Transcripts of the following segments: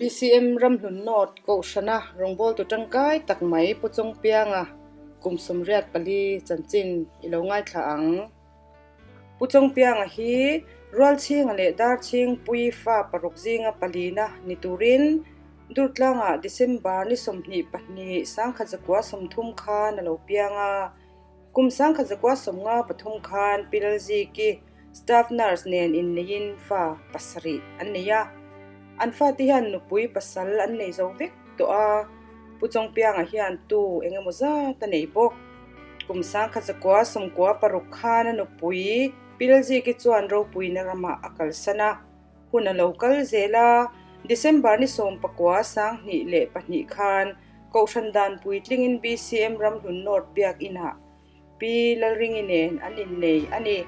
BCM Ramhlun North Kohhrana rawngbawltu tangkai tak mai Pu Chawngpianga kum 84 chanchin i lo ngaithla ang. Pu Chawngpianga hi Rualchhinga leh Darchhingpui fa paruk zinga palina ni turin Durtlangah December ni 22 1930 khan a lo piang a. Kum 1953 khan Pi Lalziki Staff Nurse nen inneiin fa pasarih an nei a. An fate hian nupui pasal an nei zo vek tawh a, Pu Chawngpianga hian tu eng emaw zat a nei bawk. Kum 1996 khan a nupui Pi Lalziki chuan ropuina ramah a kalsan a. Hun a lo kal zel a, December ni 19 2002 khan Kohhran dan puitlingin BCM Ramhlun North Biakinah Pi Lalringi nen an innei a ni.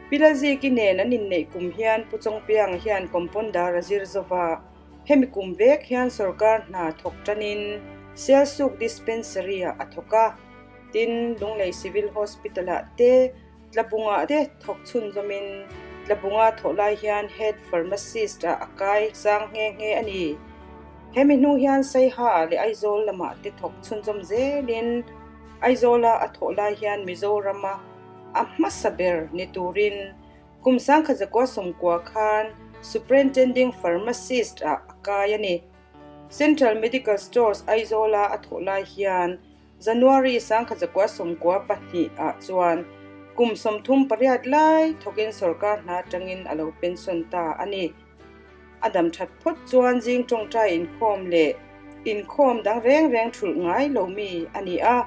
Pi Lalziki nen an inneih kum hian Pu Chawngpianga hian Compounder a zir zova, hemi kum vek hian sorkar hna thawk tanin Sialsuk Dispensary-ah a thawk a, tin Lunglei Civil Hospital-ah te Tlabungah te thawk chhunzawmin Tlabunga thawh lai hian Head Pharmacist-ah a kai sang nghe nghe a ni. Hemi hnu hian Saiha leh Aizawl lamah te thawk chhunzawm zelin Aizawla a thawh lai hian Mizorama a hmasa ber ni turin kum 1990 khan Superintending Pharmacist-ah a kai a ni. Central Medical Stores Aizawla a thawh lai hian January 1992 ah chuan kum 38 lai thawkin sorkar hna atangin a lo pension ta a ni. A dam that phawt chuan zing tawngtai inkhawm leh inkhawm dang reng reng thulh ngai lo mi a ni a.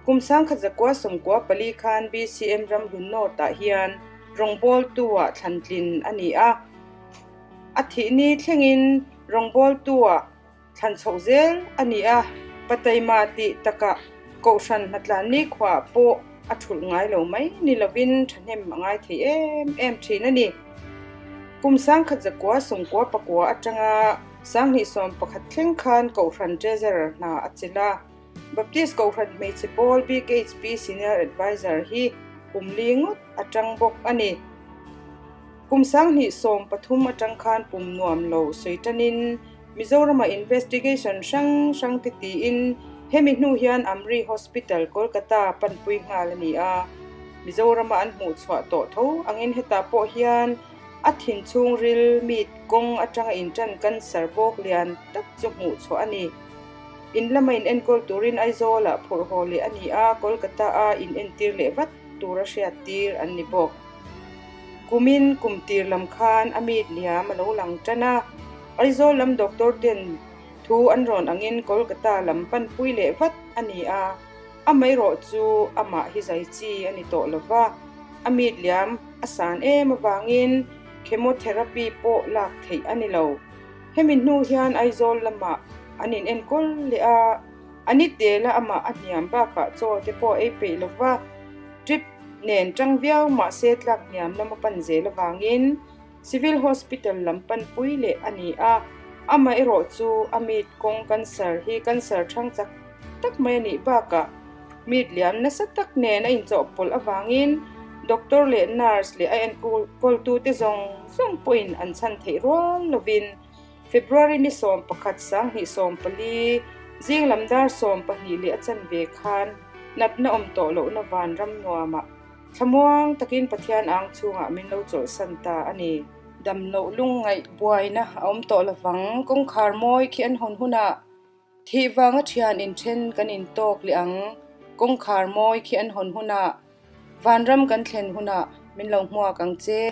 Kum 1994 khan BCM Ramhlun North ah hian rawngbawltu ah thlantlin a ni a. A thih ni thlengin rawngbawltu ah Thlan chhoh zel a ni a, Pataima tih takah Kohhran hnatlan nikhua pawh a thulh ngai lo mai ni lovin thahnem a ngai thei em em thin a ni. Kum 1999 atanga 2011 thleng khan Kohhran Treasurer hna a chelh a, Baptist Kohhran hmeichhe pawl BKHP Senior Adviser hi kum li ngawt a tang bawk a ni. Kum 2013 atang khan pum nuam lo sawi tanin Mizorama investigation hrang hrang te tiin hemi hnu hian Amri Hospital, Kolkata panpui nghal a ni a. Mizorama an hmuh chhuah tawh tho angin hetah pawh hian a thin chhungril meat kawng atanga intan cancer bawk lian tak chu hmuh chhuah a ni. In lama in enkawl turin Aizawlah phurh haw leh a ni a, Kolkata-a in entir leh vat tura hriat tir an ni bawk. Kumin kum tir lam khan a meat liam a lo lang tan a, Aizawl lam doctor ten thu an rawn angin Kolkata lam panpui leh vat a ni a, amaherawh chu amah hi zai chi a ni tawh lova, a meat liam a san em avangin chemotherapy pawh lak theih a ni lo. Hemi hnu hian Aizawl lamah an in enkawl leh a, a ni tela amah a hniam bakah chaw te pawh ei peih lova, trip nen tang viau mahse tlak hniam lama pan zel avangin Civil Hospital lam panpui leh a ni a, amaherawh chu a meat kawng cancer hi cancer thang chak tak mai a nih bakah meat liam nasa tak nen a inchawhpawlh avangin doctor leh nurse leh a enkawltute zawng zawng pawhin an chhan theih rual lovin February ni 11 2014 zing lam dar 12 leh a chanve khan natna awm tawh lohna vanram nuamah Thlamuang takin Pathian ang chhungah min lo chawlhsan ta a ni. Dam loh lungngaih buaina a awm tawh lovang. Kawngkhar mawi khi an hawn hunah thih vanga thian inthen kan intawk leh ang. Kawngkhar mawi khi an hawn hunah vanram kan thlen hunah min lo hmuak ang che.